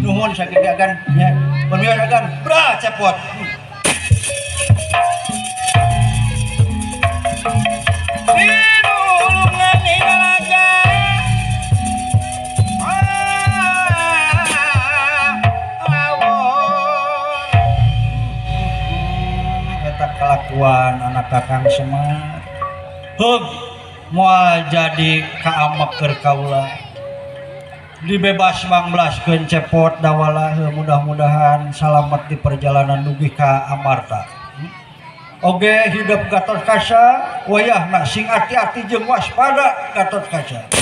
Nuhun sakitu agan nya. Pun agan. Bra cepot. Eta kelakuan anak Kakang Semar. Heug moal jadi kaamek keur kaula. Dibebas bangblaskeun cepot dawala mudah-mudahan salamet di perjalanan dugi ka Amarta. Oge hidup Gatotkaca wayahna sing ati-ati jeung waspada Gatotkaca.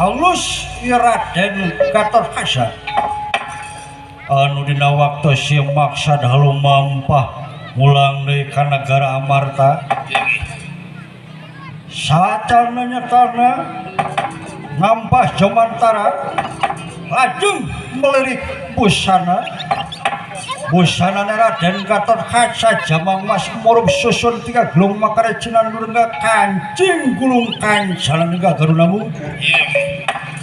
Alus Raden Gatotkaca anu dina waktu si maksad halumampah mulang deui ka nagara Amarta. Sacana nyatana ngampah jomantara lajeng melirik busana. Busana Raden Gatotkaca jamang mas murup susun tiga gelung makare cinandurga kancing gulung kancalan garunamu.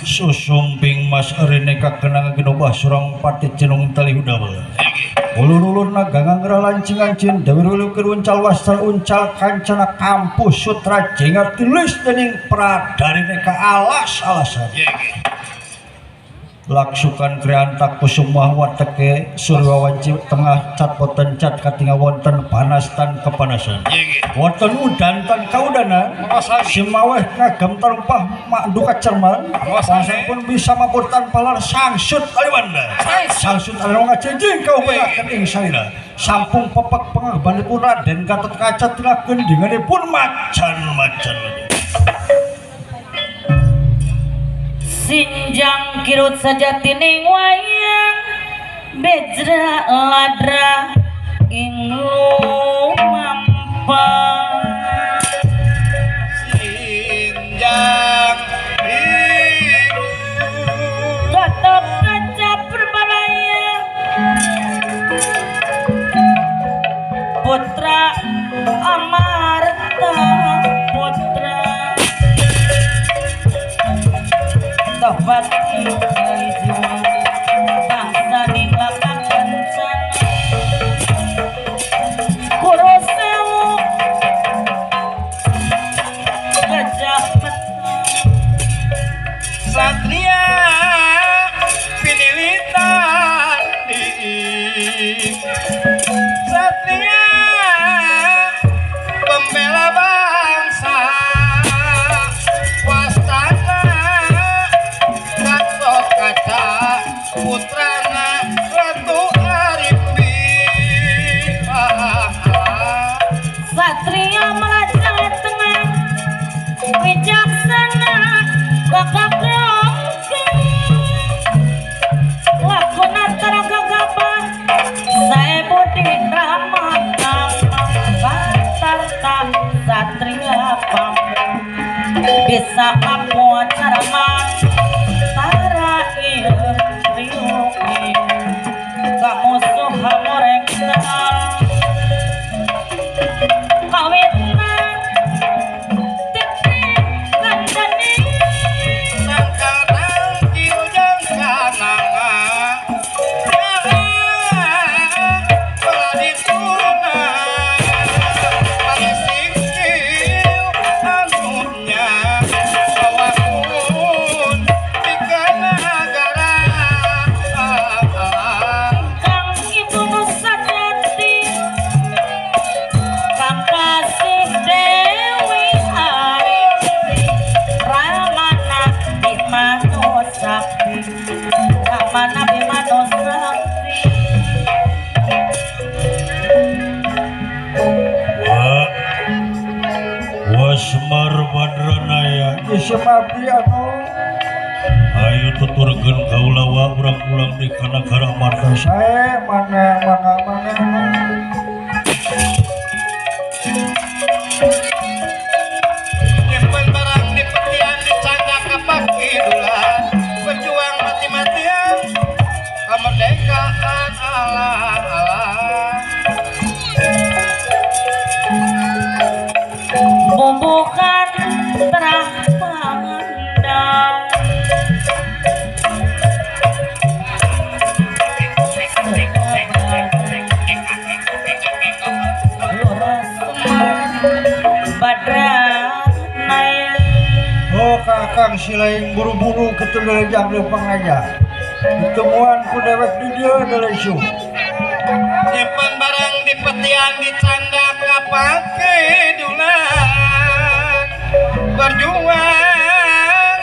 Susumping mas erine kakenangan ginobah surang pati jenung tali hudawala. Ulur-ulur naga ngangra lancing ancin dawir ulur uncal wastra uncal kancana kampus sutra jengat tulis dening pradarine ka alas-alasan. Laksukan kriantak kusumah wateke surwawanci tengah cat boten cat katinga wonten panas tan kepanasan. Wonten udan tan kaudanan simaweh kagem tarumpah makdu kacerman pun bisa mabur tanpa lar sangsut aliwanda. Sangsut aliwanda ngajejing kaubayaken ing salira. Sampung pepek pengagbanipun Raden Gatotkaca tilah gendinganipun macan-macan. Sinjang kirut sejatining wayang bejra ladra ing lumampah. Sinjang kirut Gatotkaca Perbalaya putra Amarta putra Tohbati jiwa bangsa ning lapak kencana Kuro sewu gajah meta Satria pinilitan di Satria pembela bangsa Wastana Gatotkaca putrana Ratu Arimbi. Satria melajang tengah wicaksana gagak rongke lakon antara gagapan saya budi ramah tamah satria pamung bisa mampu cara tara ieu riuk ka musuh hamorekna kawitna titik kandhane Sangkal tangkil jangkananga Peladituna Palisingkil anunya Sawakun tiga nagara. Kang ibu nu sajati Simabdi anu ayo tuturkeun kaula wa urang pulang di kana nagara Amarta sae mangga mangga mangga nyimpen barang di petian dicanda kapakidulan berjuang mati-matian kemerdekaan Allah Allah bubukan terah pangandang oh kakang silaing buru-buru kitu derejang leumpang aja ditemuan ku dewek di dieu deuleu nyimpen barang di petian dicanda kapakidulan berjuang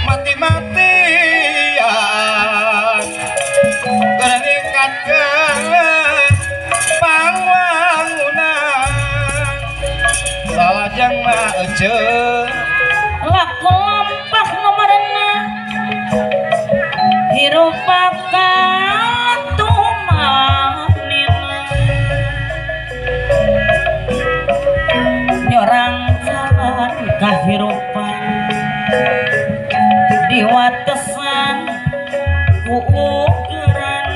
mati-matian meningkatkan pangwangunan salajeng mah ece laku lampah nomarna hirup bakal tumanina nyorang jalan kahirupan diwatesan ku ukuran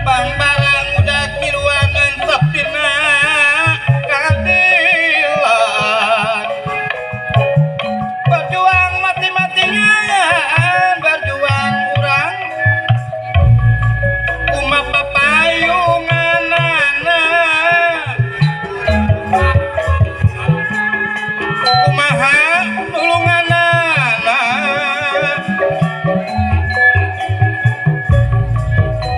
bang barang udah miluan entep dina keadilan berjuang mati-matian berjuang urang kumaha papayunganana kumaha nulunganana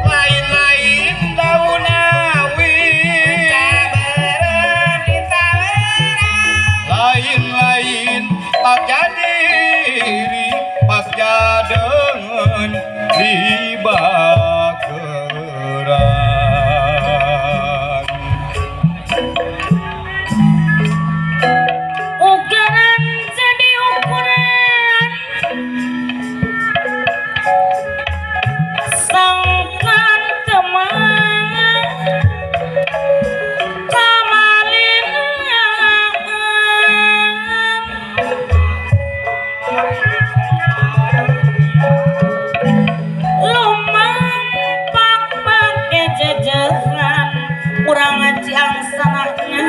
lain-lain daun awi lain-lain bagja diri bagja deungeun di bageran ukuran jadi ukuran sangkan teman kamalinan lumampak make jejeran urang ngaji angsanana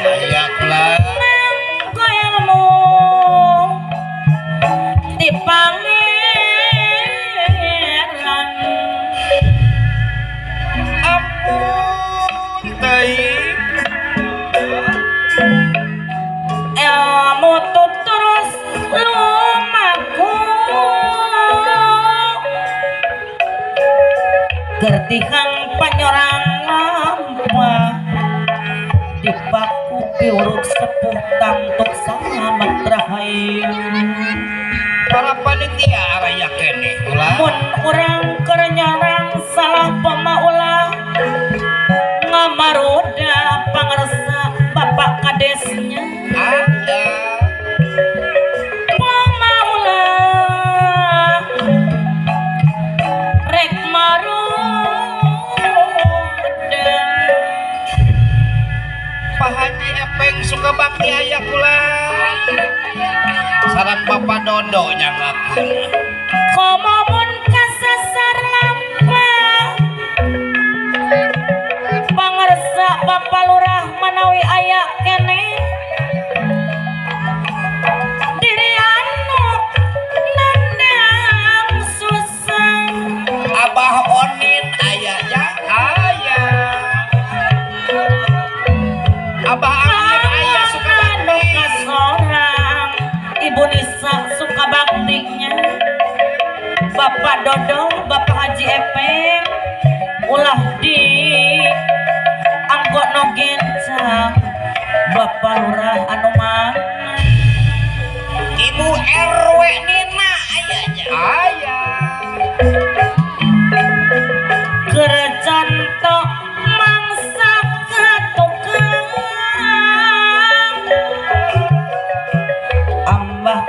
aya kula nangko ilmu ti pangeran ampun teuing ilmu terus lumaku gertihan panyorang lampah dipaku piuruk sepuh tangtuk salamet rahayu para panitia araya keneh kula mun urang keur nyorang salah pamaulah ngamaruda pangersa bapak kadesnya ada pamaulah rek maruda Pak Haji Epeng Sukabakti aya kula sareng Bapak Dondo nyangakeun komo mun kasasar lampah pangersa Bapak Lurah manawi aya keneh diri anu nandang susah Abah Onin aya nya aya Abah Amir aya anu Sukabakti kasorang Ibu Nisa Sukabaktinya Bapak Dodo Bapak Haji Epeng ulah di angkot no gencang Bapak Lurah anu mana Ibu RW Nina aya nya aya keur contok mangsa ka tukang ambah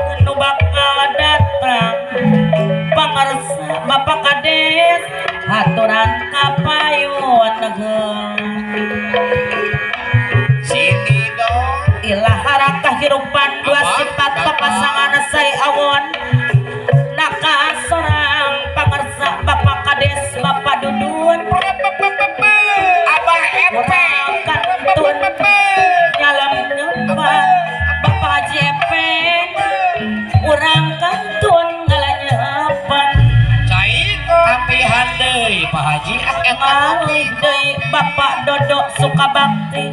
Haji Ngalih deui Bapak Dodo Sukabakti.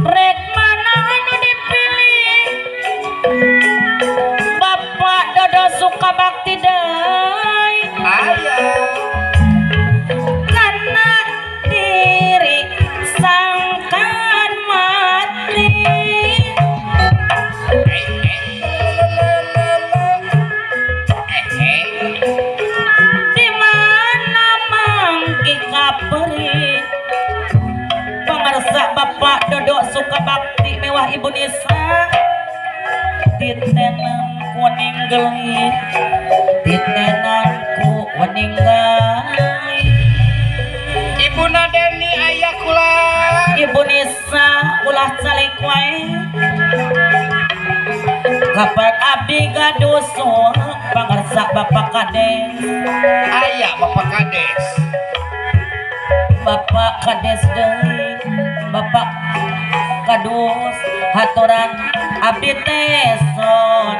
Rek mana anu dipilih? Bapak Dodo Sukabakti deui. Aya. Karena diri sangkan mati. Di mana mangki kaperi? Pangarsa Bapak Dodo Sukabakti mewah Ibu Nisa. Titenan kuning gelit, titenan ku wening gai. Ibu Nadeni aya kula. Ibu Nisa ulah calik wae. Kapan abdi gaduh suang pangarsa Bapak Kades. Aya Bapak Kades. Bapak Kades deui, Bapak Kadus haturan abdi teh son.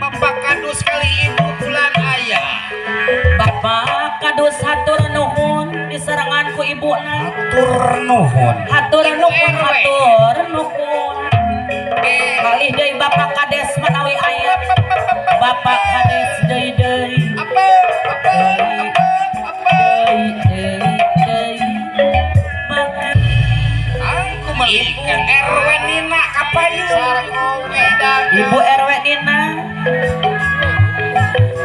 Bapak Kadus kali ibu bulan aya. Bapak Kadus hatur nuhun diserangan ku ibuna. Hatur nuhun. Hatur nuhun, hatur nuhun. Kalih deui Bapak Kades manawi aya. Bapak Kades deui deui. Apa apa apa apa deui deui. Aku melikan RW Nina kapayu. Ibu RW Nina.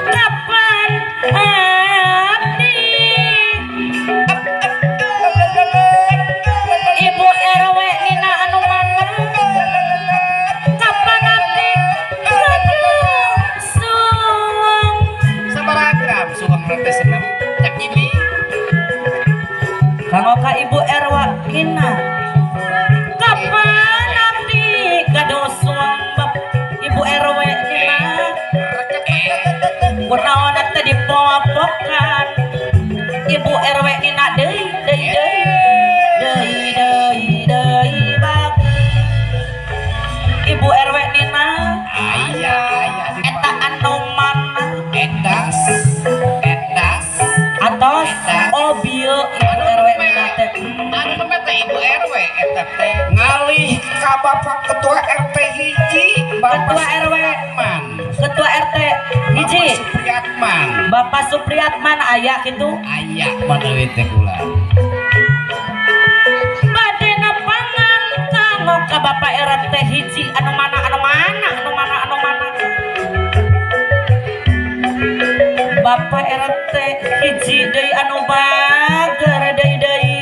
Kapan abdi? Ibu RW Nina anu mana? Kapan abdi gaduh suang? Sabaraha gram suang teh seneng cak ini. Kanggo ka Ibu RW Nina. Kapan abdi gaduh suang Ibu RW Nina? Kunaon teh dipopokan Ibu RW Nina deui deui deui deui deui deui bak. Ibu RW Nina aya aya eta anu mana? Edas edas atos oh bieu Ibu RW Nina teh. Anu teh Ibu RW eta teh ngalih ka Bapak Ketua RT hiji, Bapak Ketua RW Man. Ketua RT hiji Bapak Supriyatman. Bapak Supriyatman aya kitu? Aya manawi teh kula. Bade nepangan kanggo ka Bapak RT hiji anu mana anu mana anu mana anu mana. Bapak RT hiji deui anu bager deui deui.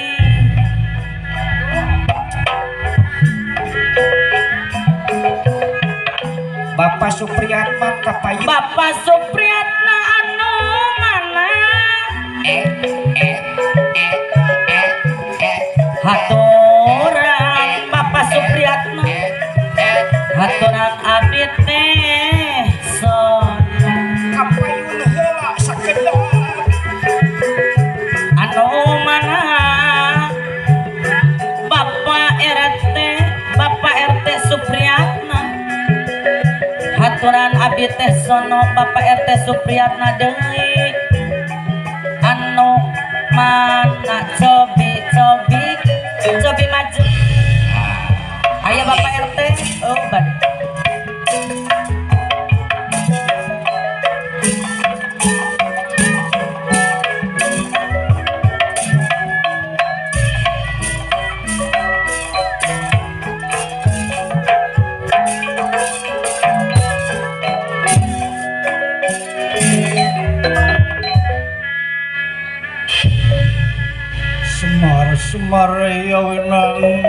Bapak Supriyatman kapayu. Bapak Supriyatna anu mana? Haturan Bapak Supriyatna. Haturan abdi teh son. Kapayun heula sakedap. Anu mana? Bapak RT, Bapak RT Supriyatna. Haturan abdi teh sono Bapak RT Supriyatna deui. Anu mana cobi cobi cobi maju. Aya Bapak RT, oh bade. Semar Semar ya winangun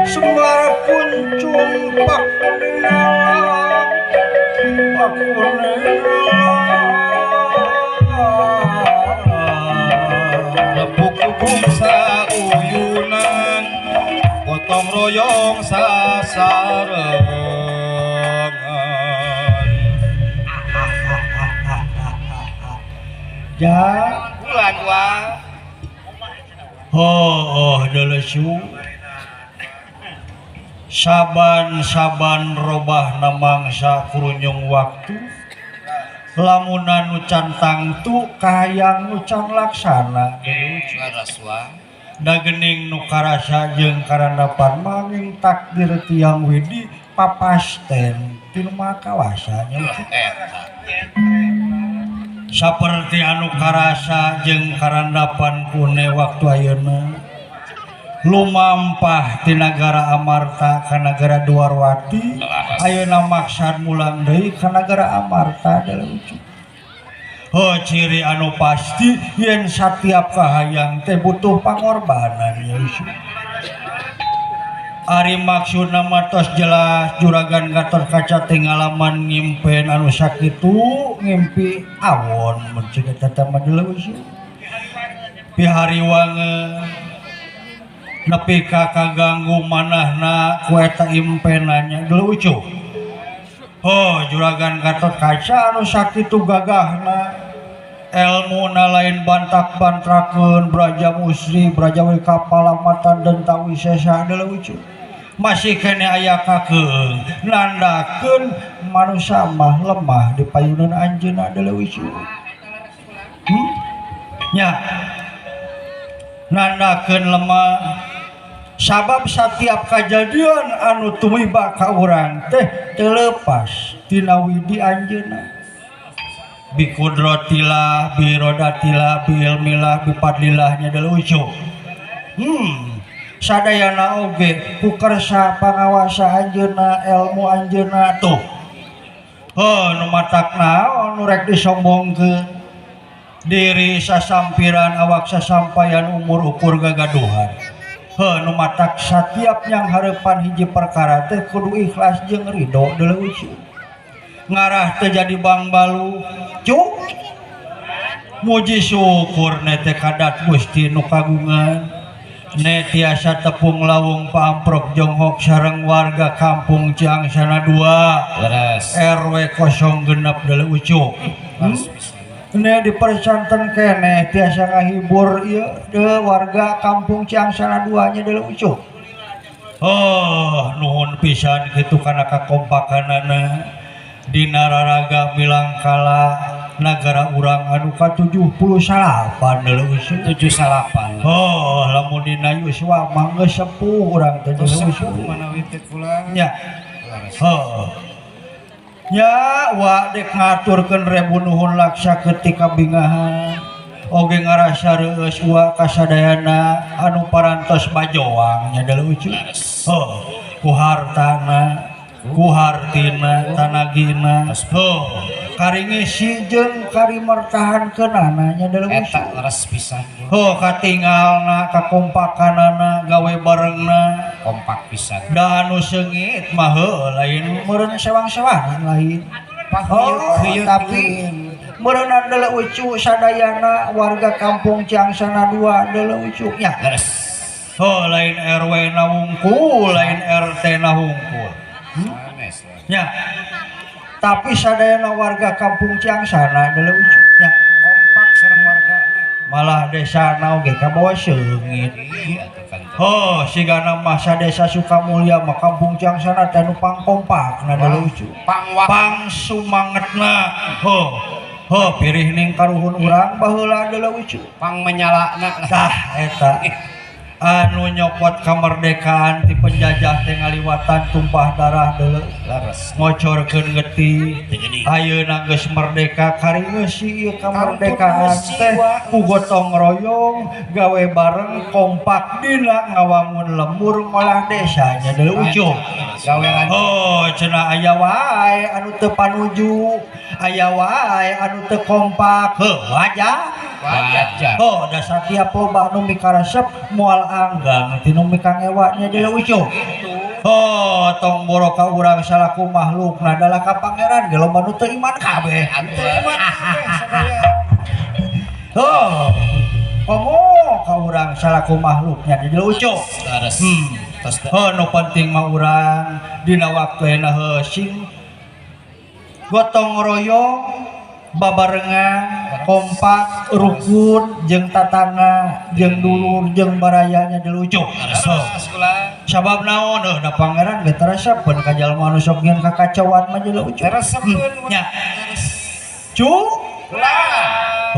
Semar kuncung pakuningalang pakuningalang Lepuk kubung sauyunan gotong royong sasarengan. Ya bulan wa oh oh delesu Saban-saban robah mangsa kurunyung waktu lamunan nu can tangtu kahayang nu can laksana da geuning nu karasa jeung karandapan manging takdir tiang widi papasten ti nu maha kawasa nya saperti anu karasa jeung karandapan kune waktu ayeuna lumampah ti nagara Amarta ka nagara Dwarwati ayeuna maksad mulang deui ka nagara Amarta deui. Oh ciri anu pasti yen satiap kahayang teh butuh pangorbanan ya. Ari maksudna mah tos jelas Juragan Gatot Kaca teh ngalaman ngimpen anu sakitu ngimpi awon mun cik eta teh mah deui. Pihariwangeun nepi ka kaganggu manahna ku eta impenannya deui ucuh. Oh Juragan Gatot Kaca anu sakitu gagahna elmuna lain bantak-bantrakeun braja musri braja wikapalamatan denta wisesa deui ucuh. Masih kene aya kakeung nandakeun manusa mah lemah di payunan anjeunna deui ucuh. Nya nandakeun lemah sabab setiap kejadian anu tumiba ka urang teh teu leupas tina widi anjeunna bi kudratillah bi irodatillah bi ilmillah bi fadlillah nya deui ucuh. Sadayana oge ku kersa pangawasa anjeunna ilmu anjeunna tuh. Heuh nu matak naon nu rek disombongkeun diri sasampiran awak sasampayan umur ukur gagaduhan. Heuh nu matak satiap yang hareupan hiji perkara teh kudu ikhlas jeung ridho deui ucuh. Ngarah teh jadi bangbalu cuk muji syukur ne teh kadat Gusti nu kagungan ne tiasa tepung lawung paamprok jonghok sareng warga kampung Ciangsana 2 leres RW 06 deui ucuh. Ne dipersanten keneh tiasa ngahibur ieu de warga kampung Ciangsana 2 nya deui ucuh. Oh nuhun pisan kitu kana kakompakanana dina raraga milangkala nagara urang anu ka-78 deui ucuh. 78. Oh lamun dina yuswa mah geus sepuh urang teh deui ucuh. Manawi teh kula. Nya. Heuh. Nya wa dek ngaturkeun rebu nuhun laksa ketika bingahan oge ngarasa reueus wa kasadayana anu parantos bajoang nya deui ucuh. Heuh ku hartana ku hartina tanagina heuh karingisi jeung karimertahankeunana nya deui ucuh. Eta leres pisan. Heuh katingalna kakompakanana gawe barengna kompak pisan. Da anu seungit mah heuh lain meureun sewang-sewangan lain. Oh, tapi meureunna deuleu ucu sadayana warga kampung Ciangsana 2 deuleu ucu nya. Leres. Heuh lain RW na wungkul, lain RT na wungkul. Nya. Tapi sadayana warga kampung Ciangsana deuleu ucu nya. Kompak sareng wargana. Malah desana oge kabawa seungit. Oh, sigana masa desa Sukamulya mah kampung Ciangsana teh nu pangkompakna deuleu ucu. Pang sumangetna. Heuh. Heuh pirih ning karuhun urang baheula deuleu ucu. Pang menyalana. Tah eta. Anu nyokot kamerdekaan ti penjajah teh ngaliwatan tumpah darah deuleu. Leres. Ngocorkeun getih. Ayeuna geus merdeka karingeusi ieu kamerdekaan teh ku gotong royong gawe bareng kompak dina ngawangun lembur ngolah desa nya deuleu ucuh. Oh cenah aya wae anu teu panuju, aya wae anu teu kompak. Heuh wajar. Wajar. Oh da satiap loba anu mikaresep moal anggang tinu mikangewa nya deuleu ucuh. Oh tong boro ka urang salaku makhluk nadalah ka pangeran ge loba nu teu iman kabeh. Teu iman kabeh sadaya. Oh komo ka urang salaku makhluknya deuleu ucuh. Leres. Oh nu penting mah urang dina waktu heuh sing gotong royong Babarengan kompak rukun jeung tatangga jeung dulur jeung barayanya delucu. Sabab naon da pangeran ge teresepeun ka jalma anu sok ngieun kakacauan mah delucu. Teresepeun nya. Cu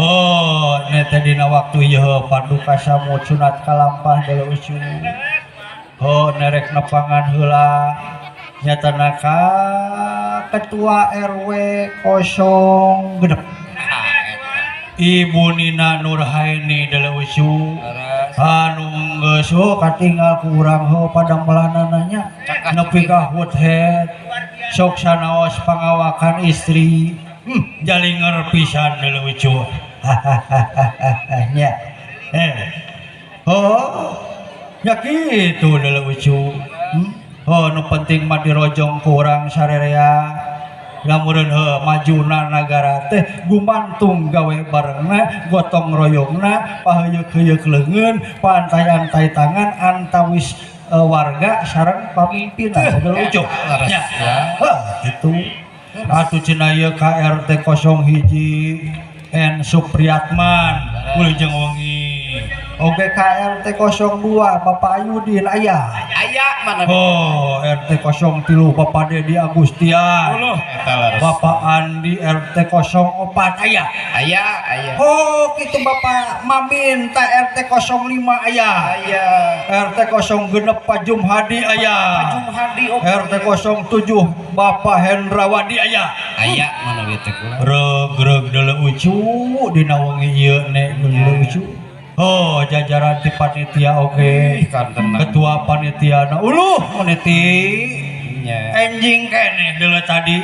oh neta dina waktu ieu paduka samud sunat kalampah delucu. Oh nerek nepangan heula nyatana ka Ketua RW 06 Ibu Nina Nurhaini Deleucu anu geus katinggal ku urang heuh padamelanana nya nepi ka hood head sok sanaos pangawakan istri jalinger pisan Deleucu nya oh nya kitu Deleucu. Oh nu penting mah dirojong ku urang sarerea lamun heuh majuna nagara teh gumantung gawe barengna gotong royongna paheuyeuh-heuyeuk leungeun paantay-antay tangan antawis warga sareng pamimpinna lucu nya heuh kitu atuh cenah ieu ka RT 01 N Supriyatman wilujeng wengi oge ka RT 02 Bapak Ayudin aya aya mana oh RT 03 Bapak Dedi Agustian Bapak Andi RT 04 aya aya aya oh kitu Bapak Mamin ta RT 05 aya aya RT 06 Pak Jumhadi aya Pak Jumhadi RT 07 Bapak Hendrawadi aya aya mana teh kula reug-reug deuleu ucu dina wengi ieu ne deuleu ucu. Oh jajaran ti panitia oge ketua panitia na uluh meniti enjing keneh deuleu tadi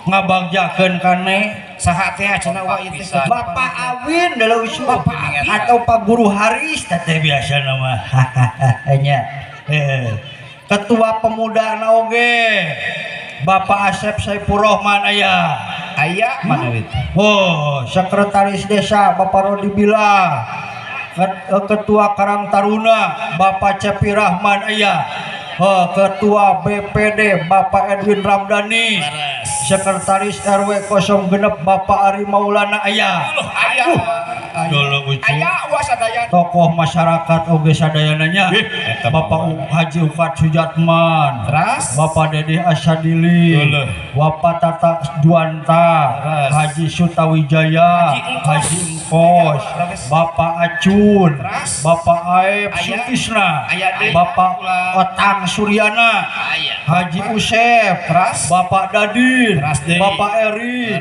ngabagjakeun kane saha teh cenah wa ieu teh Bapak Awin deuleu ucu atau Pak Guru Haris teh biasana mah nya ketua pemuda na oge Bapak Asep Saifur Rahman aya aya mana we oh sekretaris desa Bapak Rodi Bila Ketua Karang Taruna Bapak Cepi Rahman aya oh, Ketua BPD Bapak Edwin Ramdhani Sekretaris RW 06 Bapak Ari Maulana aya aya aya tokoh masyarakat oge sadayananya Bapak Haji Ukat Sujatman Bapak Deddy Asadili Bapak Tata Juanta Haji Sutawijaya Haji Engkos Bapak Acun Bapak Aep Sutisna Bapak Otang Suryana Haji Usep Bapak Dadin Bapak Eri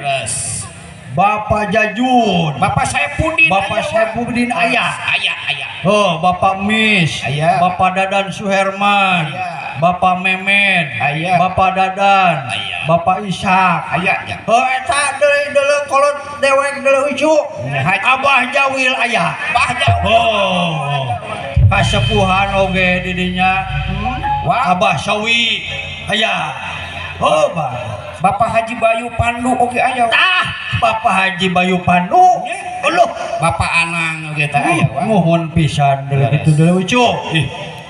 Bapak Jajun Bapak Saipudin Bapak Saipudin ayah ayah ayah oh Bapak Mis ayah Bapak Dadan Suherman ayah Bapak Memed ayah Bapak Dadan ayah Bapak Ishak ayah ya oh eta deuleu kolot dewek deuleu ucu Abah Jawil ayah Abah Jawil oh kasepuhan oge di dinya Abah Sawi ayah oh Bapak Haji Bayu Pandu oke aya tah Bapak Haji Bayu Pandu uluh Bapak Anang oge tah aya nuhun pisan deuleu kitu deuleu ucu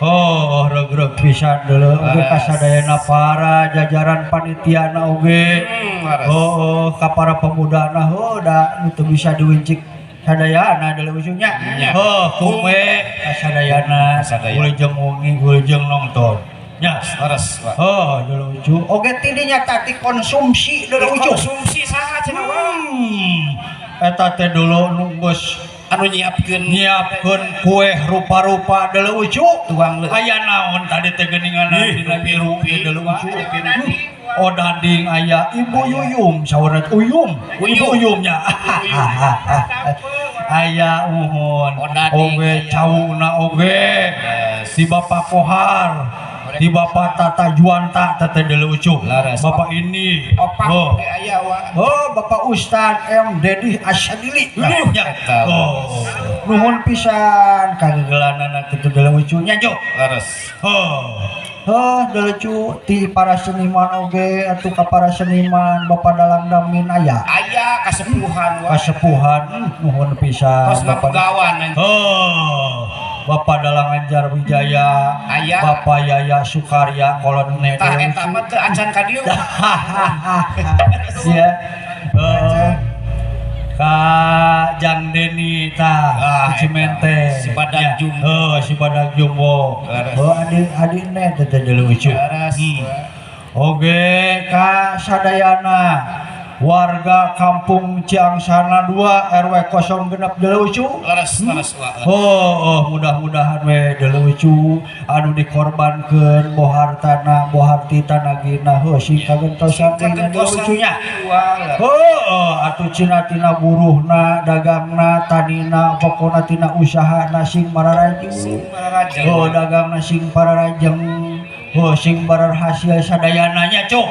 oh reug-reug pisan deuleu oge kasadayana para jajaran panitiana oge oh ka para pemudana heuh da nu teu bisa diwincik sadayana deuleu ucu nya heuh kume kasadayana wilujeng wengi wilujeng nongton nya leres oh deuleu ucu oge tidinya tadi konsumsi deuleu ucu konsumsi saha cenah eta teh dulu nu geus anu nyiapkeun kue rupa-rupa deuleu ucu tuang aya naon tadi teh geuningan dina biru deuleu ucu oh dading aya Ibu Yuyum saurna Uyum Ibu Uyum nya aya uhun oge cauna oge si Bapak Kohar di Bapak Tata Juanta tete deuleu ucu Bapak ini oh oh Bapak Ustad M Dedi Asadili oh nuhun pisan kagegelanana kitu deuleu ucu nya jo leres oh oh deuleu ucu ti para seniman oge atuh ka para seniman Bapak Dalang Damin aya aya kasepuhan kasepuhan nuhun pisan Bapak gawan oh Bapak Dalang Anjar Wijaya aya Bapak Yaya Sukarya kolonne tah eta mah teu acan ka dieu ya Ka Jang Deni tah Cimente Si Badak Jumbo. Oh, si Badak Jumbo. Oh, adik ne teh lucu. Oge ka sadayana warga kampung Ciangsana 2 RW 06 Deleucu. Leres leres. Oh, mudah-mudahan we Deleucu anu dikorbankeun boh hartana boh harti tanagina heuh sing kagentosan Deleucu nya. Oh, atuh cina tina buruhna, dagangna, tanina, pokona tina usahana sing mararaju. Oh, dagangna sing pararajeng. Oh, sing barhasil sadayana nya cuk.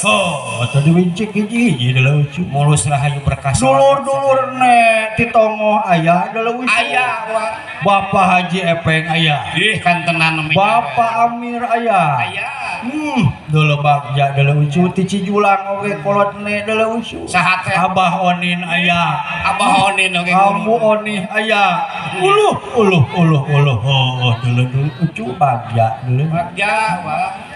Oh, atuh diwincik hiji-hiji Deleucu. Mulus rahayu berkah. Dulur-dulur ne ti tongoh aya Deleucu. Aya wa. Bapak Haji Epeng aya. Ih kantenan Bapak Amir aya. Aya. Dulur bagja Deleucu ti Cijulang oge kolot ne Deleucu. Saha teh? Abah Onin aya. Abah Onin oge. Ambu Onih aya. Uluh uluh uluh uluh. Oh, Deleucu bagja Deleucu. Bagja.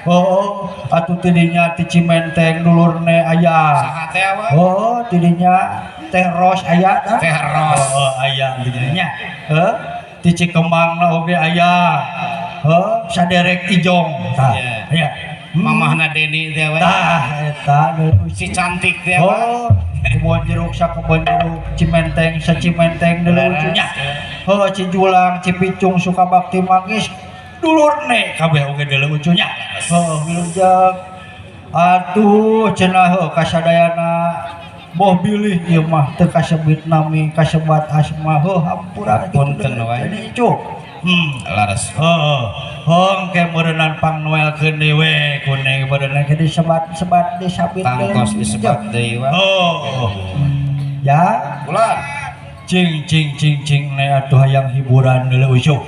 Oh, atuh tidinya ti Cimenteng dulurne aya. Saha teh wa? Oh, tidinya Teh Ros aya tah. Teh Ros. Oh, aya tidinya. Heuh, ti Cikemangna oge aya. Heuh, saderek Ijong tah. Aya. Mamahna Deni teh we. Tah eta si cantik teh wa. Oh, kebon jeruk sakebon jeruk Cimenteng sacimenteng Deleucu nya. Heuh, Cijulang, Cipicung, Sukabakti Mangis. Dulurne kabeh oge Deleucu nya. Heuh, wilujeng. Atuh cenah heuh kasadayana boh bilih ieu mah teu kasebut nami, kasebat asma heuh hampura punten wae. Cuk. Laras. Heeh. Hong ke meureunnan pangnoelkeun deui we kuning meureunnan ke disebat-sebat disabit tangtos disebat deui wa. Oh. Ya, ulah. Cing cing cing cing ne atuh hayang hiburan Deleucu.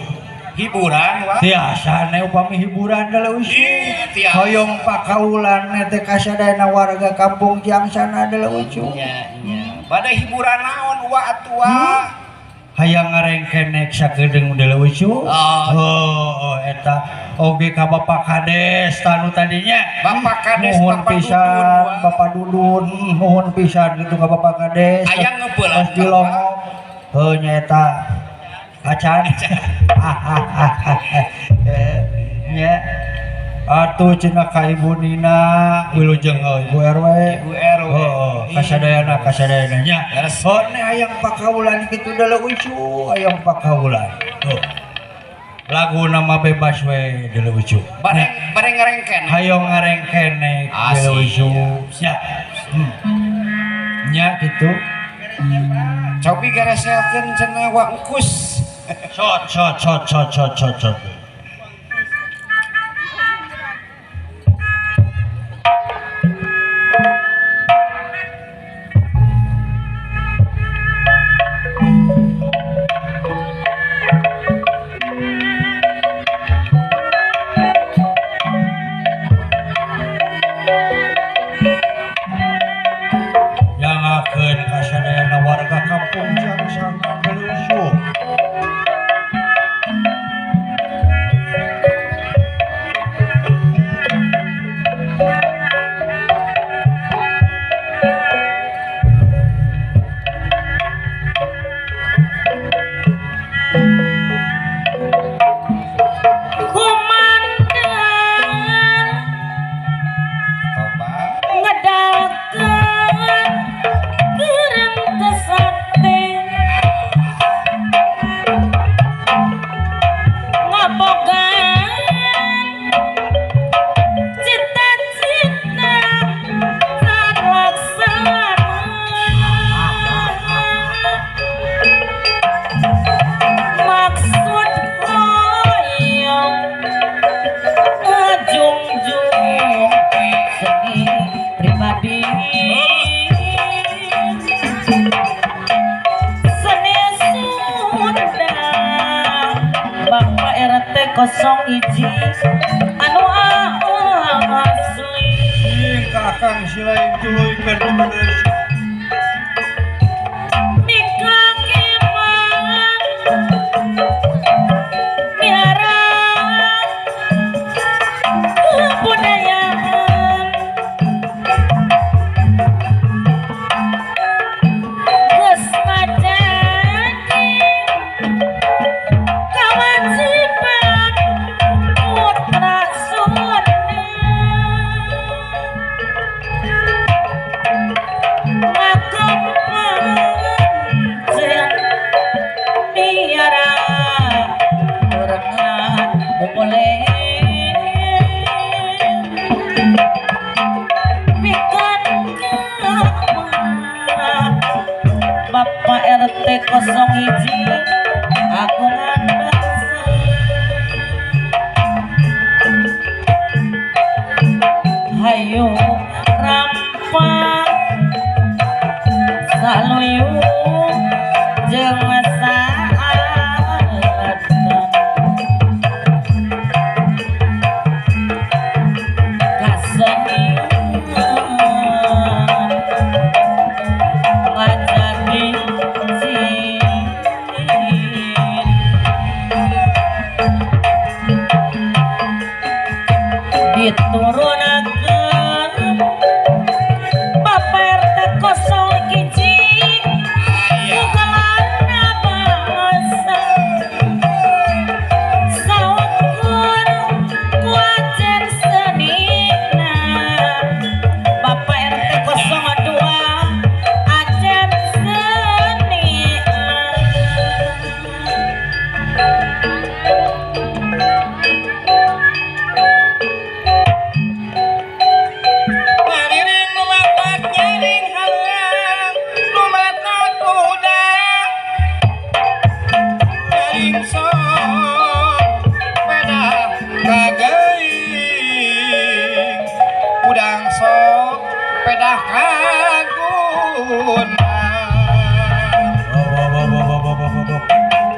Hiburan wa. Tiasa ne upami hiburan Deleucu. Hoyong pakaulan ne teh kasadayana warga kampung Ciangsana Deleucu. Nya nya. Bade hiburan naon wa atuh wa? Hayang ngarengkenek sakedeung Deleucu. Oh, eta oge ka Bapak Kades tanu tadinya. Bapak Kades nuhun pisan, Bapak Dudun nuhun pisan kitu ka Bapak Kades. Aya ngeupelan dilongok. Heuh nya eta. Acan. Nya. Atuh cenah ka Ibu Nina wilujeng Ibu RW. Ibu RW. Oh, kasadayana kasadayana nya. Oh, ne hayang pakaulan kitu Deleucu, hayang pakaulan. Tuh. Lagu nama bebas we Deleucu. Bareng bareng ngarengkenek. Hayang ngarengkenek Deleucu. Nya. Nya kitu. Cobi gareselkeun cenah wa engkus. Shot shot shot shot shot shot shot. Yang akan kasadayana warga kampung Ciangsana Deleucu. Kosong hiji anu asli kakang silain tuluy berdulis mikakiman miara kebudayaan geus 01 agungan bangsa. Hayu rampak saluyu jeung saalatan kasenian ngajadi cin diturunakeun Bapak RT 01 bukalana bangsa saukur ku ajar senina Bapak RT 02 ajar seni. Mariring nu matak nyaring halang nu mata kuda nyaring sok pedah kageuing udang sok pedah kaguna.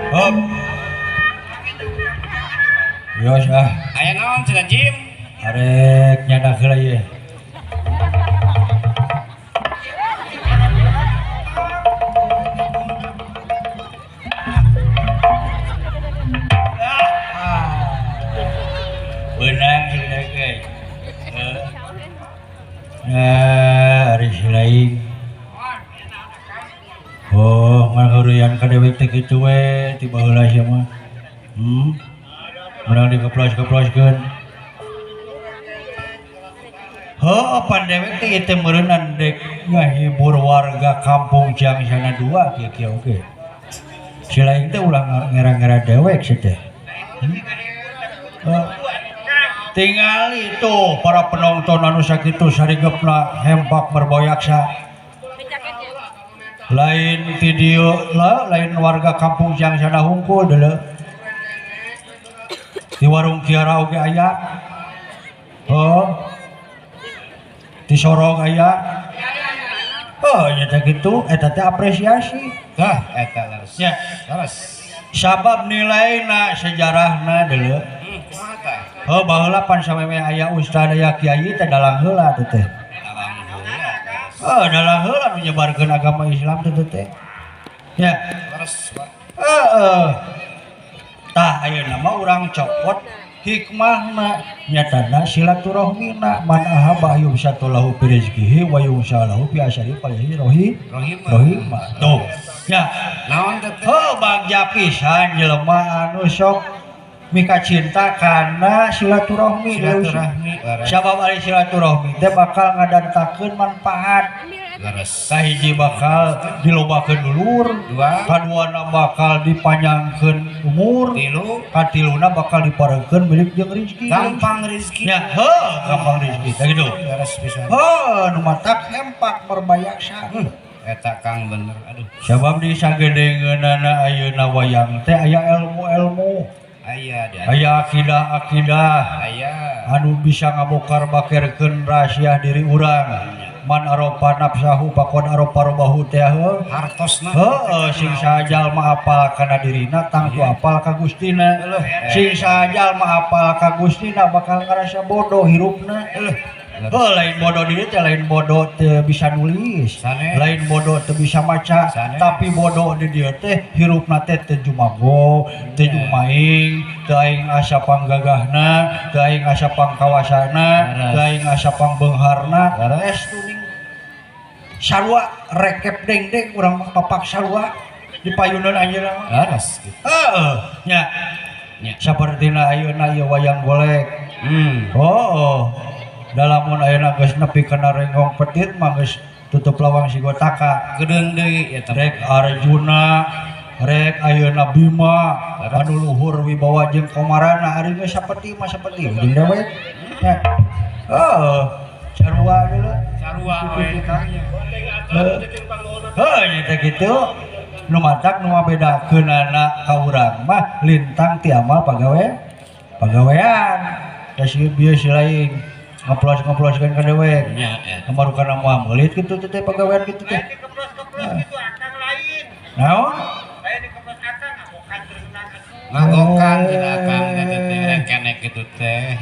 Hop. Yos ah, Aya naon cenah Jim? arek nyadak heula ieu. Beunang sih euy. Nah, ari si lain. Oh, ngan heureyan ka dewek teh kitu we ti baheula sia mah. Menang dikeplos-keploskeun. Heuh, pan dewek teh ieu teh meureunnan dek ngahibur warga kampung Ciangsana 2 kieu-kieu oge. Si lain teh ulah ngera-ngera dewek sih teh. Tingali tuh para penonton anu sakitu sarigepna hempak merboyaksa. Lain ti dieu lah, lain warga kampung Ciangsana hungkul deuleu. Di warung Kiara oge aya. Oh. Di Sorong aya. Oh, nya teh kitu eta teh apresiasi. Tah eta leres. Nya, Leres. sabab nilaina sejarahna deuleu. Kumaha tah? Oh, baheula pan sameme aya ustad aya kiai teh dalang heula teh teh. Dalang heula. Oh, dalang heula nu nyebarkeun agama Islam teh teh. Ya, Leres, Pak. heeh. Tah ayeuna mah urang copot hikmahna nyatana silaturahmina man ahaba yumsatulahu fi rizqihi wa yumsalahu fi asari falihi rohi Rohima. rohima. Tuh. Ya, Naon teh teh? oh bagja pisan jelema anu sok mika cinta kana silaturahmi. Silaturahmi leres. Sabab ari silaturahmi teh bakal ngadantakeun manfaat. Leres. Kahiji bakal dilobakeun dulur, Dua. kaduana bakal dipanjangkeun umur, Tilu. katiluna bakal diparengkeun milik jeung rezeki. Gampang rezeki. Ya, heuh, gampang rezeki. Tah kitu. Leres pisan. Heuh, nu matak hempak merbayaksa. Eta Kang bener. Aduh. Sabab di sagedengeunana ayeuna wayang teh aya ilmu-ilmu, Aya di aya akidah-akidah aya. anu bisa ngabokar bakerkeun rahasia diri urang. Man arofa nafsahu faqad arofa robahu teh heuh. Hartosna. Heeh, sing sajalma apal kana dirina tangtu apal ka Gustina. Sing sajalma apal ka Gustina bakal ngarasa bodoh hirupna. Heuh, lain bodoh diri teh lain bodoh teu bisa nulis, Sanes. lain bodoh teu bisa maca, Sanes. tapi bodoh di dieu teh hirupna teh teu jumago, teu jumaing, teu aing asa panggagahna, teu aing asa pangkawasana, teu aing asa pangbeungharna. Leres. Es tuning sarua rekep dengdeng urang mah papak sarua di payunan anjeunna mah. Leres gitu. Heeh, nya. Nya. Sapertina ayeuna ieu wayang golek. Oh, dalamun ayeuna geus nepi kana renggong petit mah geus tutup lawang sigotaka. Gedeung deui eta. Rek Arjuna, rek ayeuna Bima, anu luhur wibawa jeung komarana ari geus sapeti mah sapeti jeung dewek. Nya. Heeh, sarua deuleu. Sarua we Kang nya. Heuh, nya teh kitu. Nu matak nu ngabedakeunana ka urang mah lintang ti amal pagawean. Da si bieu si lain ngeplos-ngeploskeun ka dewek. Nya eta. Kamarukana moal meulit kitu teh pagawean kitu teh. Lain dikeplos-keplos gitu akang lain. Naon? Lain dikeplos akang ngagokan berenang atuh. Ngagokan cenah akang teh teh rengkenek kitu teh.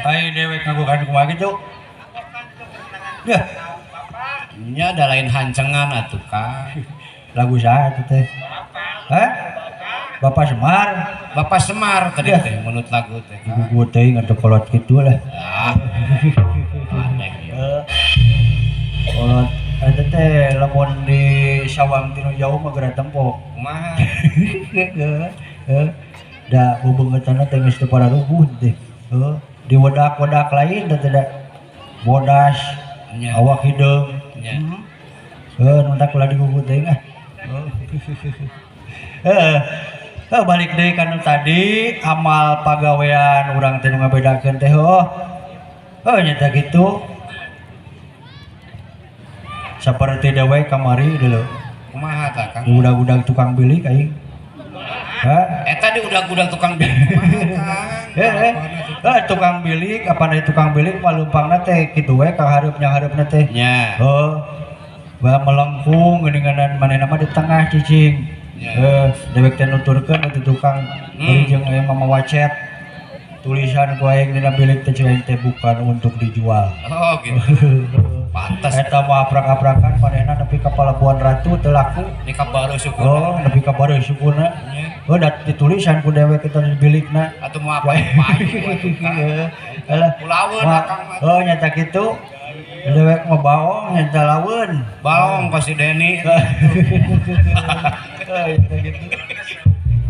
Ai dewek ngagokan kumaha kitu? Ngagokan itu berenangan. Ya. Bapak. Nya da lain hancengan atuh Kang. Lagu saha eta teh? Hah? Bapak Semar. Bapak Semar tadi Ya. teh menurut lagu teh. Gugu teuing atuh kolot kitu lah. Ah. Aneh ya. Kolot eta teh lamun di sawang tinu jauh mah geura tempo. Kumaha? Heeh. Da bebeungeutana teh geus teu pararuguh teh. Heuh, di wedak-wedak lain teh da bodas, Nya. awak hideung. Nya. Heuh, nu tak ulah digugu teuing ah. Heeh. Balik deui ka nu tadi amal pagawean urang teh nu ngabedakeun teh heuh. Heuh nya teh kitu. Saperti dewek kamari deuleu. Kumaha tah Kang? Budak-budak tukang bilik aing. Hah? Eta di udag-udag tukang bilik kumaha Kang? Heeh. Tukang bilik apa dari tukang bilik mah leumpangna teh kitu we ka hareupnya hareupna teh. Nya. Heuh. Bah melengkung geuninganan manehna mah di tengah cicing. Ya. Dewek teh nuturkeun itu tukang bari jeung aya mama wacet. Tulisan ku aing dina bilik teh cai teh bukan untuk dijual. Oh gitu. Pantes. Eta mah aprak-aprakan manehna nepi ka Palabuhan Ratu teu laku. Ini ka baru sukuna. Oh, nepi ka baru sukuna. Nya. Oh, dat ditulisan ku dewek eta di bilikna. Atuh moal payu atuh Kang. Alah. Kulaweun akang mah. Oh, nyata kitu. Dewek mah baong nyata laweun. Baong pasti Deni. Eta gitu.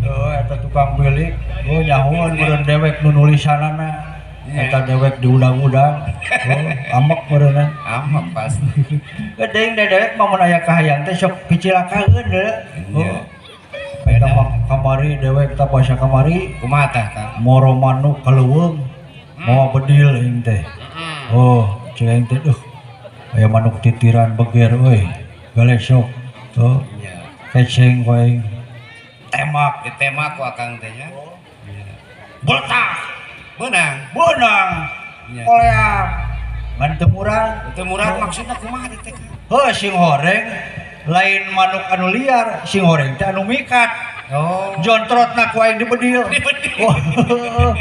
Oh, eta tukang bilik. Oh, nyahoan meureun dewek nu nulisanana. Eta dewek diudang-udang. Oh, amek meureunna. Amek pasti. Geuning da dewek mah mun aya kahayang teh sok picilakaeun deui. Iya. Oh. Eta mah kamari dewek tah basa kamari Kumaha tah Kang? Moro manuk ka leuweung. Mawa bedil aing teh. Oh, cek aing teh duh. Aya manuk titiran beger euy. Galesok. Oh. Nya. Keceng ku aing. Temak. Ditemak ku akang teh nya. Botak. Beunang. Beunang. Nya. Koleang. Ngan teu murah. Teu murah maksudna kumaha teh Kang? Heuh sing horeng lain manuk anu liar, sing horeng teh anu mikat. Oh. Jontrotna ku aing dibedil. Dibedil. Oh.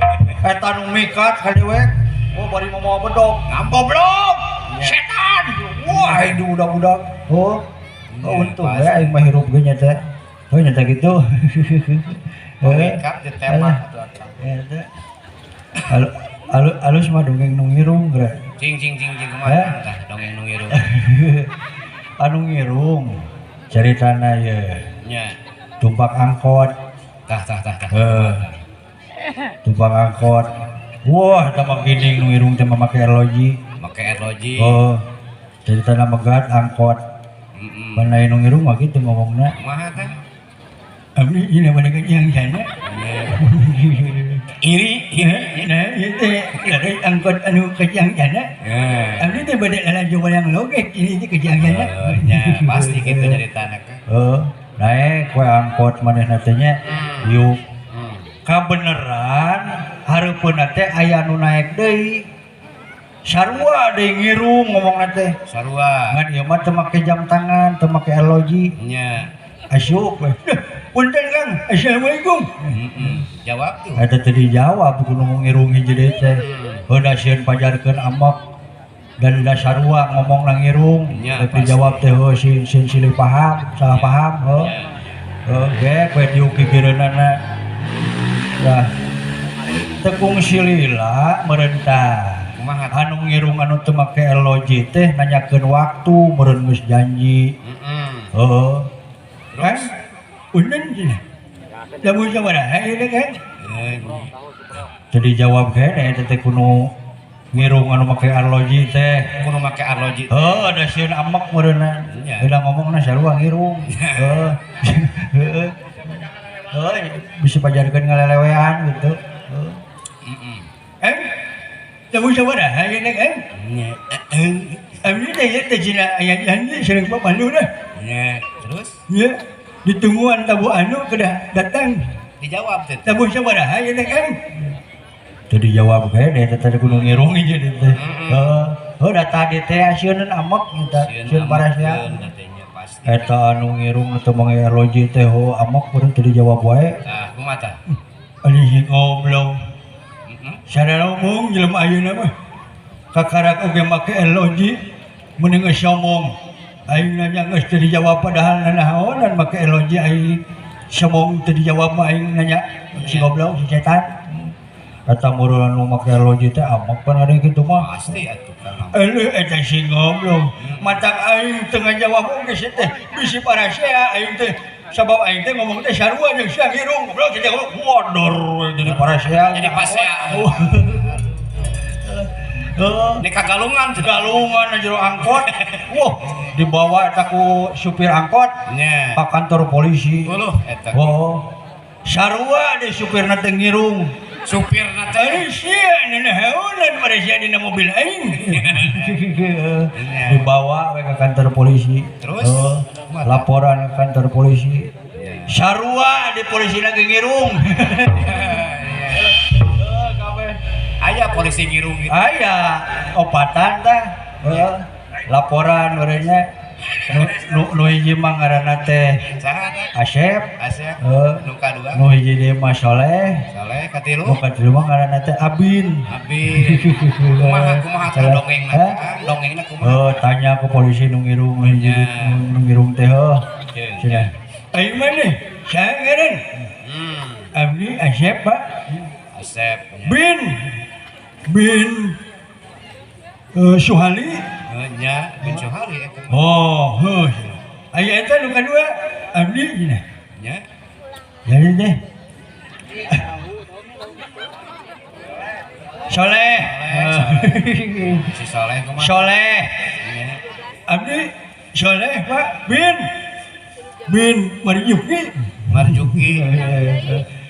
Eta anu mikat ka dewek. Oh bari mawa bedog. Goblok. Setan. Wah aing diudag-udag. Oh. Oh untung we aing mah hirup ge nya teh. Oh nya teh kitu. Mikat ditemak atuh akang. Eta. Alus mah dongeng nu ngirung geura. Cing cing cing cing kumaha tah dongeng nu ngirung. Anu ngirung caritana ye. Nya. Tumpak angkot. Tah tah tah tah. Tumpak angkot. Wah, eta mah geuning nu ngirung teh make arloji. Make arloji. Oh. Caritana megat angkot. Heeh. Mana nu ngirung mah kitu ngomongna. Kumaha tah? Abdi ieu mana yang sana. Iri iri Nah, ieu teh dari angkot anu ke yang sana. Abdi teh bade lalajo yang logek ini teh ke yang sana. Oh, nya pasti kitu nyaritana Kang. Heeh. Naek we angkot manehna teh nya. Yuk. Kabeneran hareupeunna teh aya nu naek deui. Sarua deui ngirung ngomongna teh. Sarua. Ngan ieu mah teu make jam tangan, teu make arloji. Nya. Asyuk we. Punten Kang, assalamualaikum. Jawab tuh. Eta teh dijawab kudu ngirung hiji deui teh. Heuh da sieun pajarkeun amek dan da sarua ngomong na ngirung. Nya, Tapi dijawab teh heuh si silih paham, salah paham heuh. Heuh ge we diuk gigireunana. Lah tekung silila meurentah. Kumaha? Anu ngirung anu teu make arloji teh nanyakeun waktu meureun geus janji. Heeh. Heeh. Terus? Punten cenah. Lamun sabaraha ieu teh kan? Jadi jawab kene eta teh kudu ngirung anu make arloji teh. Kudu make arloji. Heuh, da sieun amek meureunna. Nya. Udah ngomongna sarua ngirung. Heuh. Heeh. Heuh, bisa pajarkeun ngalelewean gitu. Heeh. Heeh. Lamun sabaraha ieu teh kan? Nya. Abdi teh ieu teh cenah aya janji sareng Pak Pandu dah. Nya. Terus? Nya. Ditungguan tabuh anu kedah datang. Dijawab teh. Tabuh sabaraha ieu teh Kang? Teu dijawab kene eta teh kudu ngirung hiji teh. Heeh. Heuh da tadi teh sieuneun amek eta sieun parasea. Eta anu ngirung teu mange eloji teh ho amek urang teu dijawab wae. Tah kumaha tah? Ani goblok. Sararomong jelema ayeuna mah. Kakarak oge make eloji mending geus somong. Aing nanya geus teu dijawab padahal nanaonan make eloji aing somong teu dijawab mah aing nanya si goblok si setan. Eta murulan nu make eloji teh amek pan ada kitu mah. Pasti atuh Kang. Eueuh eta si goblok. Matak aing teu ngajawab oge si teh bisi parasea aing teh sabab aing teh ngomong teh sarua jeung sia ngirung goblok si teh modor jadi parasea. Jadi pasea. Ini kagalungan, galungan jero angkot. Wah, dibawa eta ku supir angkot ka kantor polisi. Uluh eta. Oh. Sarua di supirna teh ngirung. Supirna teh sia nanahaonan pada sia dina mobil aing. Dibawa we ka kantor polisi. Terus laporan ke kantor polisi. Sarua di polisi lagi ngirung. Aya polisi ngirung gitu. Aya opatan tah. Laporan urangnya nu hiji mah ngaranna teh Asep. Asep. Nu kadua. Nu hiji deui mah Soleh. Soleh katilu. Nu katilu mah ngaranna teh Abin. Abin. Kumaha kumaha tah dongengna? Dongengna kumaha? Heuh, tanya ke polisi nu ngirung hiji nu ngirung teh heuh. Cenah. Aing maneh? Saha ngaran? Abdi Asep, Pak. Asep. Bin Suhali. Nya bin Suhali eta. Oh, heuh. Aya eta nu kadua abdi cenah. Nya. Jadi teh. Soleh. Si Soleh kumaha? Soleh. Abdi Soleh, Pak. Bin Marjuki. Marjuki.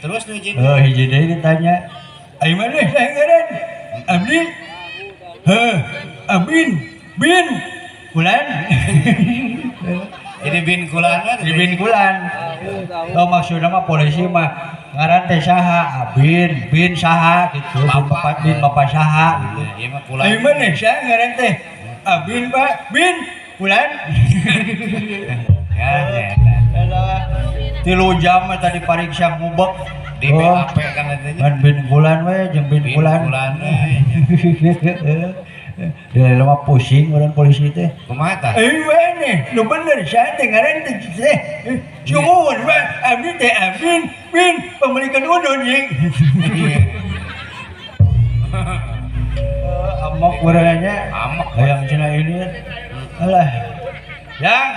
Terus nu hiji. Oh, hiji deui ditanya. Ayo maneh saha ngaran? Abdi. Heuh, Abin, Bin Kulan. Jadi Bin Kulan mah. Jadi Bin Kulan. Oh, maksudna mah polisi mah ngaran teh saha? Abin, Bin saha gitu. Bapak Bin bapak saha gitu. Ieu mah Kulan. Ayo maneh saha ngaran teh? Abin, Pak. Bin Kulan. Ya, eta. 3 jam tadi pariksa ngubek. Di BAP kan katanya. Kan bin kulan we jeung bin kulan. Di lama pusing orang polisi teh. Kumaha tah? Maneh, nu bener saha teh ngaran teh teh. Sumuhun Pak, abdi teh Abin bin pemilikan udun jeung. Amok urangnya. Amok. Hayang cenah ini. Alah. Yang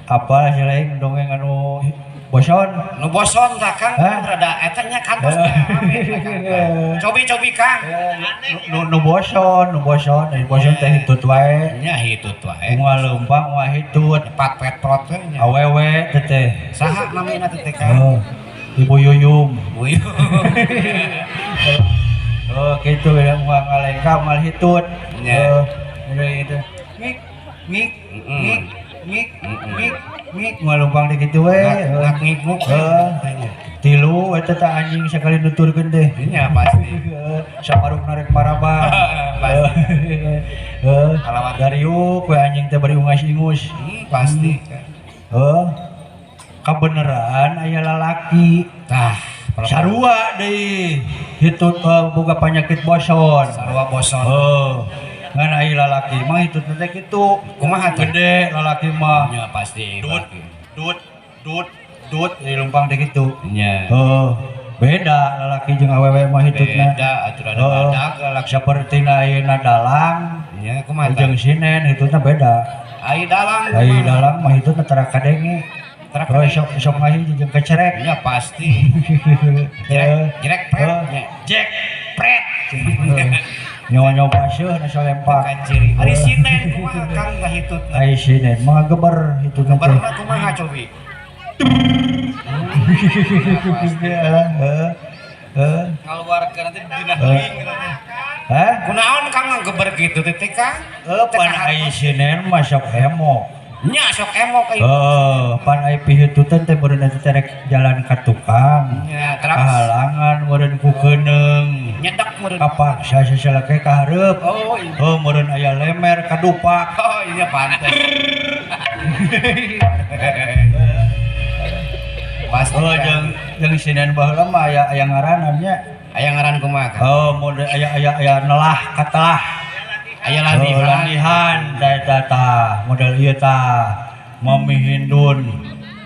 apa selain dongeng anu boson? Nu boson tah Kang, rada eta nya kantos teh. Cobi-cobi Kang. Nu boson, nu boson, nu boson teh hitut wae. Nya hitut wae. Moal leumpang moal hitut. Pat pet prot we nya. Awewe teh teh. Saha namina teh Kang? Ibu Yuyum. Bu Yuyum. Oh, kitu ya moal ngalengka moal hitut. Nya. Heeh, gitu. Ngik ngik ngik ngik ngik ngik moal leumpang di kitu we. Ngak ngik nguk. Tilu eta teh anjing sakali nuturkeun teh. Nya pasti. Saparukna rek marabah. Heeh. Dariuk we anjing teh bari ungas-ingus. Pasti. Heuh. Kabeneran aya lalaki. Tah, sarua deui hitut boga panyakit boson. Sarua boson. Heuh. Ngan aya lalaki mah hitut teh kitu. Kumaha teh? Gede lalaki mah. Nya pasti. Dut dut dut dut di lumpang teh kitu. Nya. Heuh. Beda lalaki jeung awewe mah hitutna. Beda atuh ada badak lalaki. Sapertina ayeuna dalang. Nya kumaha teh? Jeung sinen hitutna beda. Ai dalang. Ai dalang mah hitutna tara kadenge. Oh, sok sok ngahiji jeung kecerek. Nya pasti. Jerek jerek pret. Jek pret. Nyawa-nyawa baseuh na salempak. Kaciri. Ari sinen kumaha Kang tah hitutna? Ai sinen mah geber hitutna teh. Geberna kumaha cobi? Ngaluarkeun nanti dina ring. Hah? Kunaon Kang geber kitu teh Kang? Pan ai sinen mah sok hemo. Nya sok emok ieu. Oh, pan aya piheututan teh meureun eta teh rek jalan ka tukang. Nya, terus kahalangan meureun ku keuneung. Nyedak meureun. Kapaksa sasalake ka hareup. Oh, iya. Oh, meureun aya lemer kadupak. Oh, iya pantes. Pasti. Oh, jeung sinen baheula mah aya ngaranan nya. Aya ngaran kumaha? Oh, mode aya nelah katelah. Aya landihan. Oh, landihan ta ta model ieu ta. Mami Hindun.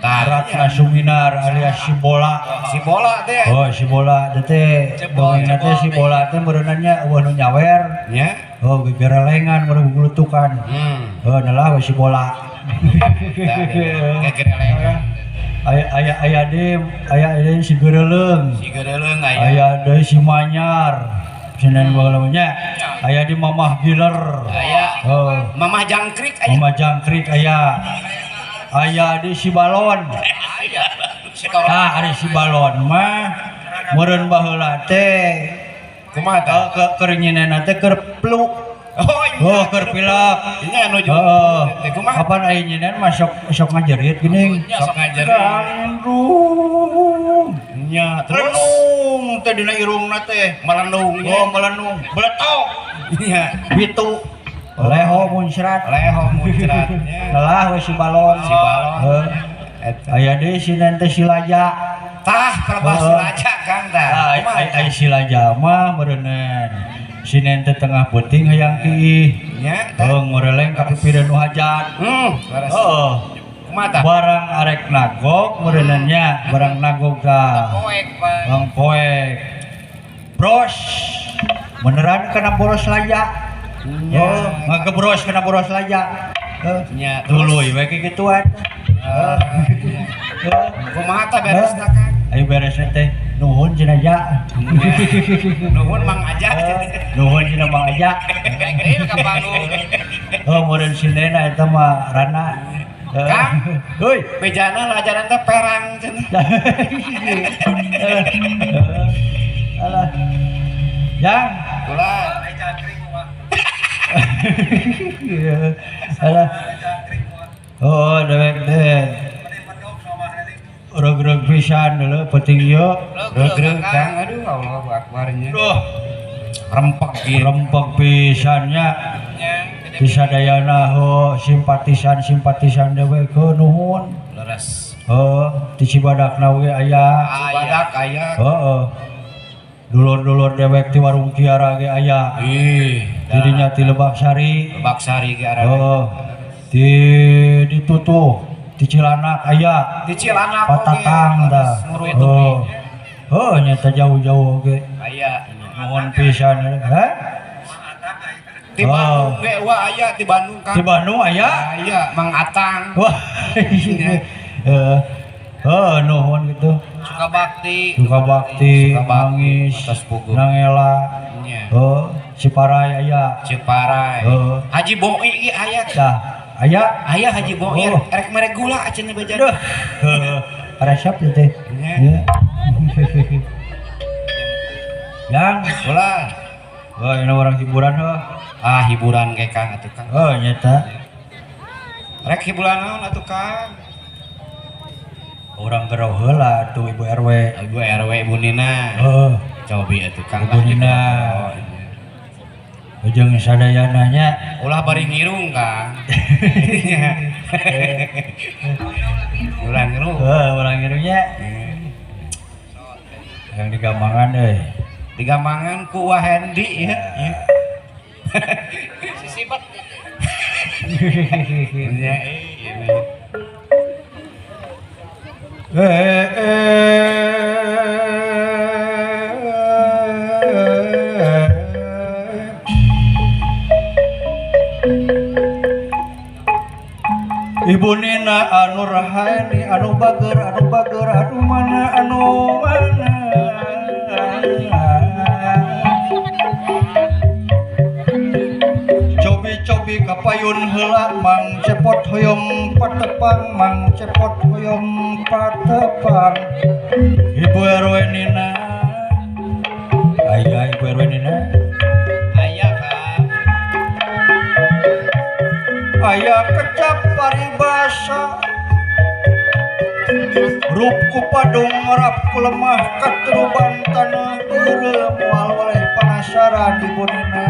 Ratna Suminar alias si bola. Si bola teh. Oh, si bola teh dongengna teh si bola teh meureunna nya eueuh nu nyawer. Nya. Oh, gegerelengan meureun gulutukan. Oh, nelah we si bola. Gegerelengan. Aya aya si gereleung. Si gereleung aya. Aya deui si Manyar. Senen baheula nya. Aya di Mamah Giler. Aya. Oh. Mamah Jangkrik aya. Mamah Jangkrik aya. Aya di si Balon. Aya. Tah ari si Balon mah meureun baheula teh kumaha tah? Keur nyinena teh keur flu. Oh, iya. Oh, keur pilek. Nya nuju. Heeh. Kumaha? Kapan aya nyinen mah sok ngajerit geuning. Sok ngajerit. Gandrung. Nya, terus melenung teh dina irungna teh. Melenung. Oh, melenung. Beletok. Nya. Bitu. Leho muncrat. Leho muncrat nya. Lelah we si Balon. Si Balon. Heeh. Aya deui sinen teh si Laja. Tah, pelebah si Laja Kang tah. Tah, si Laja mah meureunnan. Sinen teh tengah peuting hayang kiih. Nya. Heuh, ngoreleng ka pipireun nu hajat. Heeh. Kumaha tah? Barang arek nagog meureunnan nya, barang nagog tah. Poek, Pak. Bang poek. Bros. Beneran kena boros Laja. Oh, ngagebros kena boros Laja. Nya, tuluy we kikituan. Kumaha tah beresna Kang? Ayo beresna teh nuhun cenah ja. Nuhun Mang Aja. Nuhun cenah Mang Aja. Rek deui ka panggung. Oh, meureun sinena eta mah rana. Kang, heuy, bejana lajaran teh perang cenah. Alah. Jang, ulah. Alah. Oh, dewek teh. Reg-reg pisan dulu penting ieu. Reg-reg Kang, aduh Allahu akbar nya. Duh, rempeg ieu. Rempeg pisan nya. Disadayana ho simpatisan-simpatisan dewek ke nuhun. Leres. Heuh, di Cibadakna oge aya. Cibadak aya. Heeh. Dulur-dulur dewek ti Warung Kiara ge aya. Ih, dirinya ti Lebak Sari. Lebak Sari ge arana. Heeh. Di ditutuh di Cilanak aya. Di Cilanak Patatang tah. Oh. Heuh, nyata jauh-jauh oge. Aya. Nuhun pisan. Hah? Di Bandung ge wah aya di Bandung Kang. Di Bandung aya? Aya, Mang Atang. Wah. Heeh. Heuh, nuhun gitu. Sukabakti. Sukabakti, Mangis, Nangela. Heuh, Ciparai aya. Ciparai. Heuh. Haji Boi ge aya. Tah, aya. Aya Haji Boi rek mere gula cenah beja. Duh. Heuh, resep ieu teh. Nya. Yang ulah. Wah, ini orang hiburan heuh. Ah, hiburan ge Kang atuh Kang. Oh, nyata. Rek hiburan naon atuh Kang? Orang gerau heula atuh Ibu RW. Ibu RW Ibu Nina. Heeh. Cobi atuh Kang. Ibu Nina. Ujung sadayana nya. Ulah bari ngirung Kang. Ulah ngirung. Heuh, ulah ngirung nya. Yang digambangan euy. Digambangan ku Wah Hendi ya. Sisipet. Nya. Ibu Nina anu Rahaeni anu bager anu mana anu mana. Cobi-cobi kapayun heula Mang Cepot hoyong patepang Mang Cepot hoyong patepang. Ibu RW Nina. Aya Ibu RW Nina. Aya Kang. Aya kecap paribasa. rasa Rup ku padung rap ku lemah katruban tanah beureum moal weleh penasaran Ibu Nina.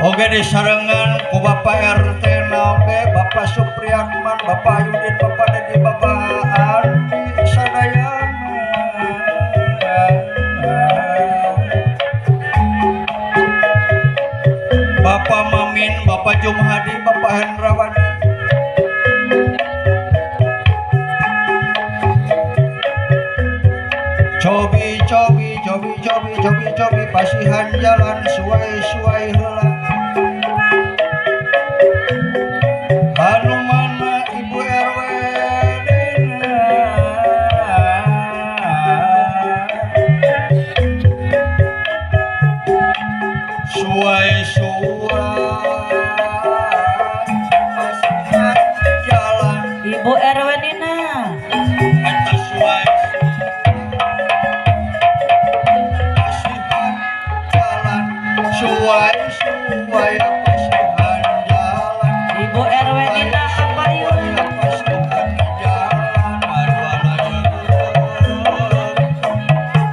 Oge disarengan ku Bapak RT na oge Bapak Supriyatman, Bapak Yudin, Bapak Dedi, Bapak Andi sadayana. Bapak Mamin, Bapak Jumhadi, Bapak Hendrawan. Cobi cobi cobi cobi cobi cobi pasihan jalan suai suai heula. Anu mana Ibu RW Nina. Suai suai pasihan jalan Ibu RW Nina. Eta suai pasihan jalan suai suai pasihan jalan Ibu RW Nina kapayun. Pasihan jalan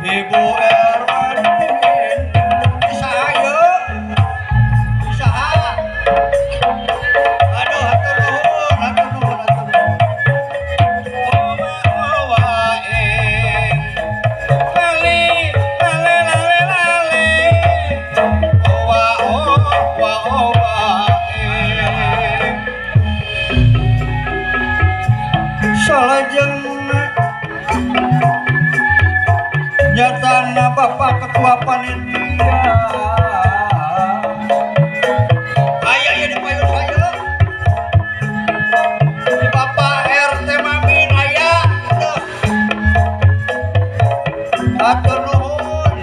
Ibu RW Nina bisa ayo bisa. Aduh hatur nuhun hatur nuhun hatur nuhun. Salajengna nyatana Bapak Ketua Panitia aya ieu di payun saya di Bapak RT Mamin aya aduh hatur nuhun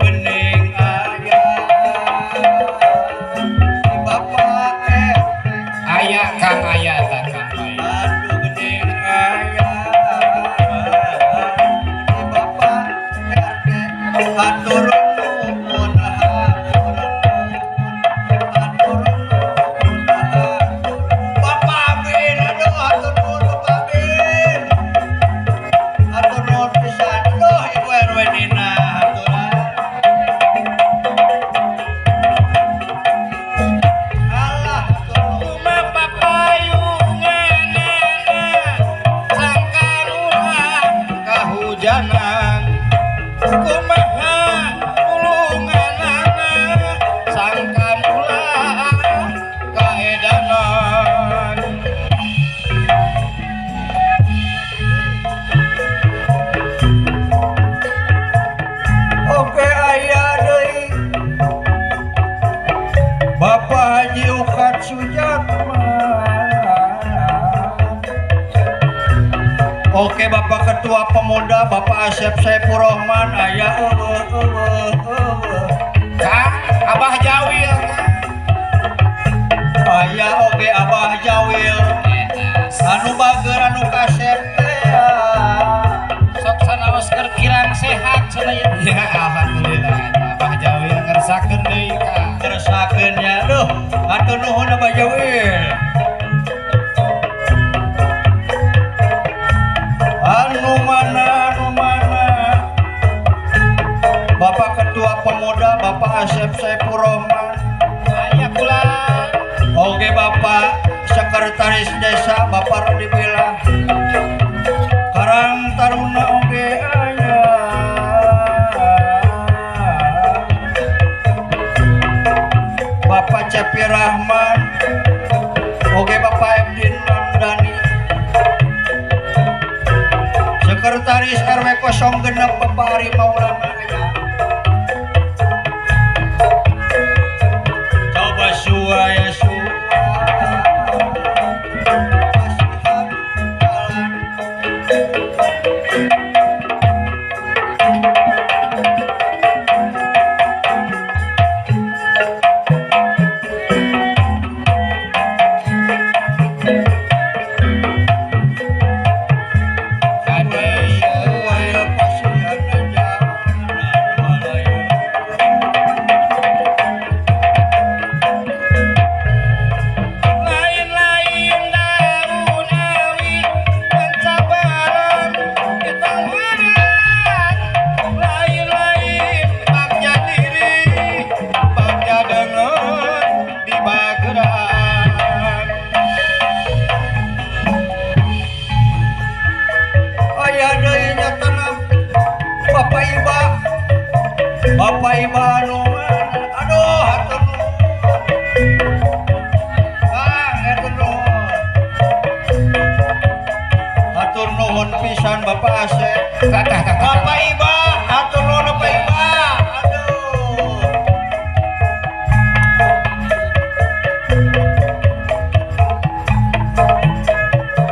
bening aya di Bapak RT Aya Kang aya ta Kang Bayu. Aduh bening aya di Bapak RT hatur nuhun hatur nuhun hatur nuhun Bapak Amin aduh hatur nuhun Bapak Amin hatur nuhun pisan aduh Ibu RW Nina haturan alah hatur nuhun Kahujanan kumaha tulunganana sangkan ulah kaedanan. Oke aya deui Bapak Haji Ukat Sujatman. Oke Bapak Ketua Pemuda Bapak Asep Saifur Rahman aya eueuh eueuh eueuh. Kang Abah Jawil Aya oge Abah Jawil anu bager anu kasep teh. Sok sanaos keur kirang sehat sadaya. Ya alhamdulillah Abah Jawil ngersakeun deui Kang. Ngersakeun nya aduh hatur nuhun Abah Jawil. Anu mana anu mana Bapak Ketua Pemuda Bapak Asep Saifur Rahman Aya kula. Oke Bapak Sekretaris Desa Bapak Rudi Bila Karang Taruna oge aya Bapak Cepi Rahman oge Bapak Ebdin Ramdhani Sekretaris RW 06 Bapak Ari Maulana aya. Coba suaya suaya pasihan jalan Ade suaya pasihan jalan. pisan Bapak Asep. Bapak Iba, hatur nuhun Bapak Iba. Aduh.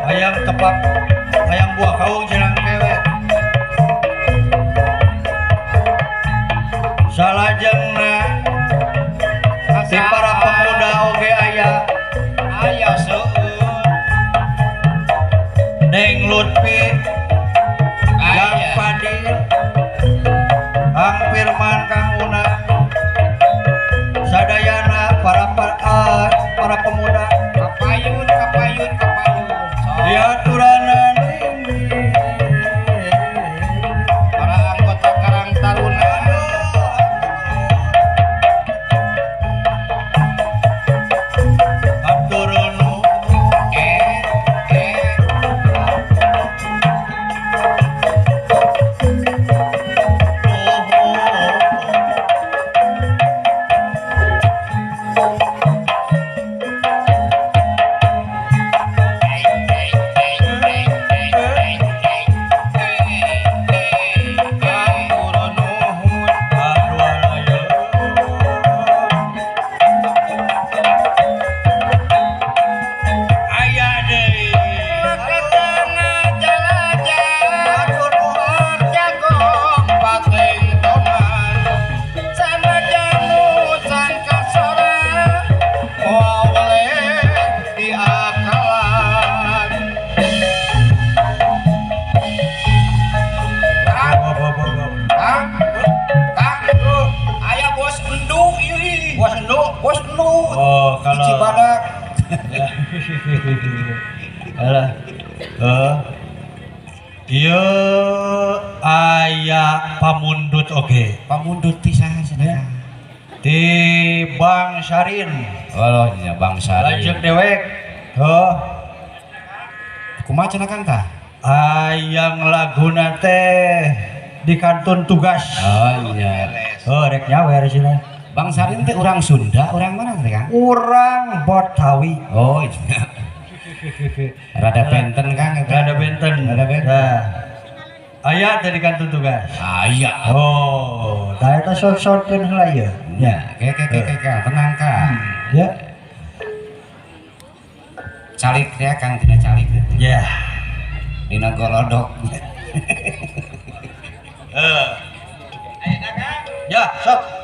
Hayang tepak, hayang buah kaung cenah kewe. Salajengna ti para pemuda oge aya. Aya seueur. Neng Lutfi, Yang Fadil, Kang Firman, Kang Una, sadayana para pemuda. Kapayun, kapayun, kapayun. Diaturanan ini para anggota Karang Taruna. Oh, kalau Cibadak. Alah. Ieu aya pamundut oge. Pamundut pisan cenah. Di Bang Sarin. Oh, nya Bang Sarin. Lanjut dewek. Heuh. Kumaha cenah Kang tah? Hayang laguna teh di kantun tugas. Oh iya. Oh, rek nyawer cenah. Bang Sarin teh urang Sunda, urang mana teh Kang? Urang Betawi. Oh iya. Rada benten Kang. Rada benten. Rada benten. Nah. Aya teh di kantun tugas. Aya. Oh, tah eta sot-sotkeun heula ieu. Ya, ke ke ke ke tenang Kang. Ya. Calik ya Kang, tina calik. Ya. Dina golodok. Ya, sok.